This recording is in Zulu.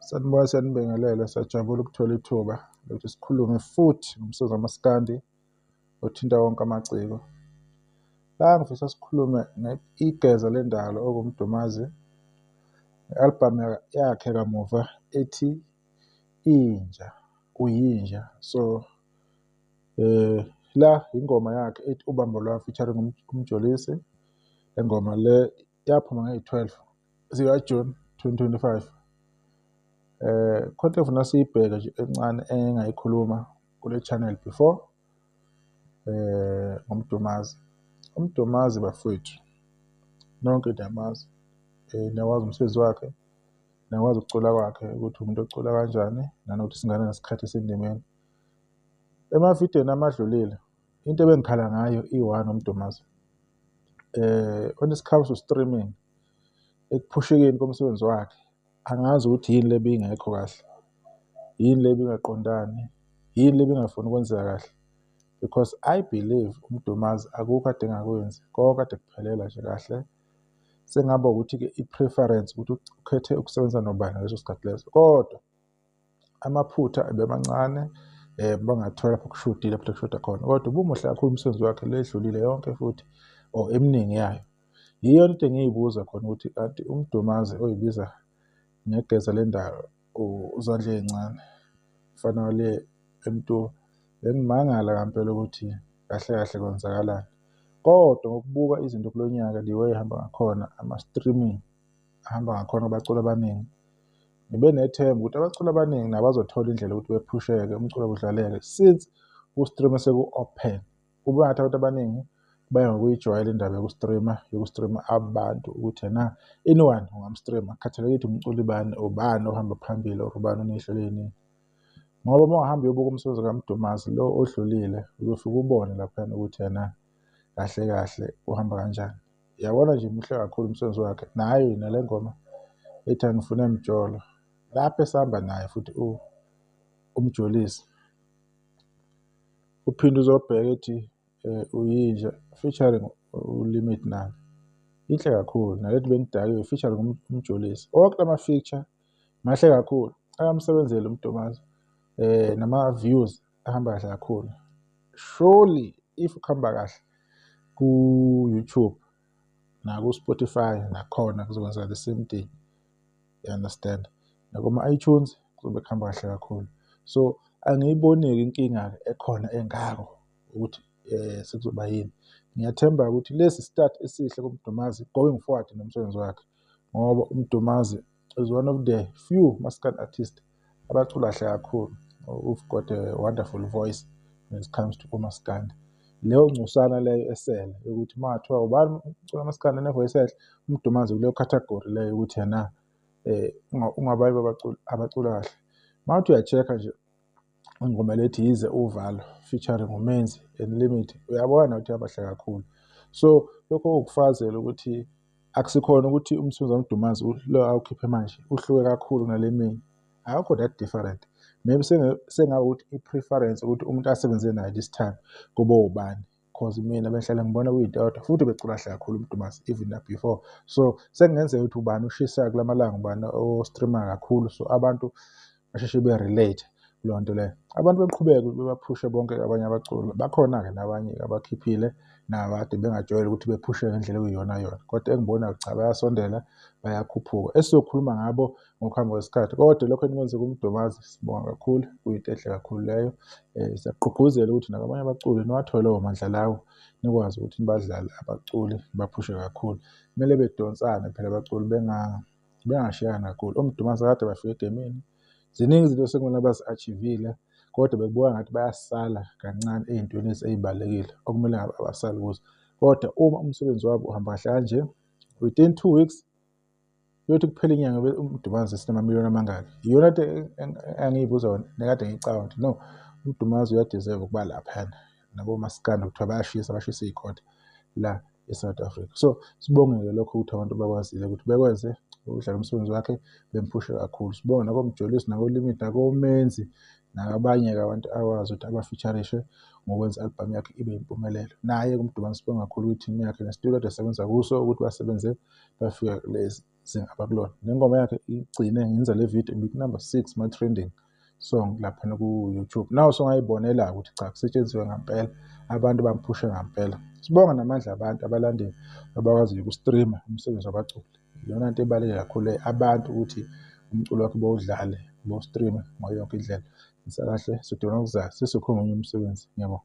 Sanibona, siyanibingelela, siyajabula ukuthola ithuba lokuthi sikhulume futhi ngomsebenzi kamaskandi othinta wonke amaciko. La ngifisa sikhulume Igeza Lendalo okuwuMdumazi, i-albhamu yakhe kamuva ethi Inja, Uyinja. So la ingoma yakhe ethi Ubambo Lwami featuring uMjolisi. Le ngoma le yaphuma ngeyi-12 zikaJuni 2025. Khona into engifuna siyibheke nje encane engingayikhuluma kule channel before ngoMdumazi. UMdumazi bafowethu, nonke niyamazi, niyawazi umsebenzi wakhe, niyakwazi ukucula kwakhe ukuthi umuntu ocula kanjani, nanokuthi singana nesikhathi esendimeni. Emavidiyweni amadlulile, into ebengikhala ngayo iyi-one uMdumazi. When it comes to streaming, ekuphushekeni komsebenzi wakhe, angazi ukuthi yini le ebingekho kahle, yini le ebingaqondani, yini le ebingafuni ukwenzeka kahle. Because I believe uMdumazi akukho kade engakwenzi, konke kade kuphelela nje kahle. Sengaba ukuthi-ke i-preference ukuthi ukhethe ukusebenza nobani ngaleso sikhathi leso, kodwa amaphutha ebemancane, bangathola lapho kushodile, lapho kushoda khona, kodwa ubumuhle kakhulu umsebenzi wakhe le edlulile yonke futhi or eminingi yayo. Yiyo into engiyibuza khona ukuthi kanti uMdumazi oyibiza ngegeza lendalo uzandla ey'ncane mfana le eMtuba, bengimangala ngampela ukuthi kahle kahle kwenzakalani. Kodwa ngokubuka izinto kulo nyaka, the way ehamba ngakhona, ama-streaming ahamba ngakhona kubaculi abaningi, ngibe nethemba ukuthi abaculi abaningi nabo bazothola indlela yokuthi bephusheke, umculo udlaleke since ku-stream-a seku-open. Kuba ngathi abantu abaningi baya ngokuyijwayela indaba yoku-stream-a, yoku-stream-a abantu ukuthi ena anyone ungam-stream-a, akukhathalekile ukuthi umculi bani, ubani ohamba phambili or ubani oney'hlelo ey'ningi. Ngoba uma ungahamba uyobuka umsebenzi kaMdumazi lo odlulile, uzofike ubone laphayana ukuthi ena kahle kahle uhamba kanjani. Yabona nje muhle kakhulu umsebenzi wakhe, nayo nale ngoma ethi Angifune Mjolo, lapho esihamba naye futhi uMjolisi. Uphinde uzobheka ethi Uyinja featuring uLimit naye, inhle kakhulu. Nalethi Bengidakiwe featuring uMjolisi. Wonke lama-feature mahle kakhulu, ayamsebenzela uMdumazi, nama-views ahamba kahle kakhulu. Surely if kuhamba kahle ku-YouTube naku-Spotify nakhona kuzokwenzeka the same thing, you understand? Nakuma-iTunes kuzobe kuhamba kahle kakhulu. So angiyiboni-ke inkinga-ke ekhona engako ukuthi sekuzoba yini. Ngiyathemba ukuthi lesi start esihle kuMdumazi going forward nomsebenzi wakhe, ngoba uMdumazi is one of the few maskandi artist abacula kahle kakhulu, who've got a wonderful voice when it comes to umaskandi. Leyo ngcosana leyo esele yokuthi uma kungathiwa ubani umculi kamaskandi one-voice enhle, uMdumazi kuleyo category leyo ukuthi yena ungabanye babaculi abacula kahle. Uma uthi uya-check-a nje ingoma le ethi Yize Uvalo featuring uMenzi and Limit, uyabona ukuthi abahle kakhulu. So lokho kuwukufakazela ukuthi akusikhona ukuthi umsebenzi kaMdumazi lo awukhiphe manje uhluke kakhulu kunale eminye, akukho that different. Maybe sengaba ukuthi i-preference ukuthi umuntu asebenze naye this time kube ubani, cause mina bengihlale ngibona kuyinto eyodwa futhi becula kahle kakhulu uMdumazi even na before. So sekungenzeka ukuthi ubani ushisayo kulamalanga, ubani o-stream-a kakhulu, so abantu basheshe be-relate kuleyo nto leyo. Abantu beqhubeke bebaphushe bonke abanye abaculi, bakhona-ke nabanye abakhiphile nabo kade bengajwayele ukuthi bephushe ngendlela ekuyiyona yona, kodwa engibonayo cha bayasondela, bayakhuphuka. Esizokhuluma ngabo ngokuhamba kwesikhathi, kodwa lokho enikwenze kuMdumazi sibonga kakhulu, kuyinto enhle kakhulu leyo. Siyakugqugquzela ukuthi nakwabanye abaculi niwathole lawo mandla lawo, nikwazi ukuthi nibadlale abaculi nibaphushe kakhulu. Kumele bedonsane phela abaculi bengashiyani kakhulu. OMdumazi kade bafika egemini, ziningi izinto osekumele bazi-achieve-ile, kodwa bekubuka ngathi bayasala kancane ey'ntweni ey'balulekile okumele ngabe abasali kuzo. Kodwa uma umsebenzi wabo uhamba kahle kanje, within 2 weeks kuyothi kuphela inyanga uMdumazi esenamamiliyoni amangaki. Iyona nto engiyibuza yona nekade ngiyicabanga ukuthi no, uMdumazi uya-deserve ukuba laphayana nabomaskandi kuthiwa bayashisa, bashisa iy'khotha la e-South Africa. So sibonge-ke lokho ukuthi abantu bakwazile ukuthi bekwenze ukudlala umsebenzi wakhe bemphushe kakhulu. Sibonge nakoMjolisi, nakoLimit, nakoMenzi. Nabanye-ke abantu akwazi ukuthi aba-feature-ishe ngokwenza i-album yakhe ibe yimpumelelo. Naye-ke uMdubane sibonga kakhulu kwi-team yakhe nesitudiyo kade esebenza kuso ukuthi basebenze bafika kulezi zinga abakulona. Nengoma yakhe igcine ngenza le video ibiku-number 6 ma-trending song laphana ku-YouTube. Nawe usungayibonela-ke ukuthi cha kusetshenziwe ngampela, abantu bamphushe ngampela. Sibonga namandla abantu abalandeli abakwaziyo uku-stream-a umsebenzi wabaculi. Iyona nto ebaluleke kakhulu abantu ukuthi umculo wakhe bawudlale, bawu-stream-e ngayo yonke indlela. Ngisakahle, sidibana ngokuzayo sesizokhuluma ngomunye umsebenzi. Ngiyabonga.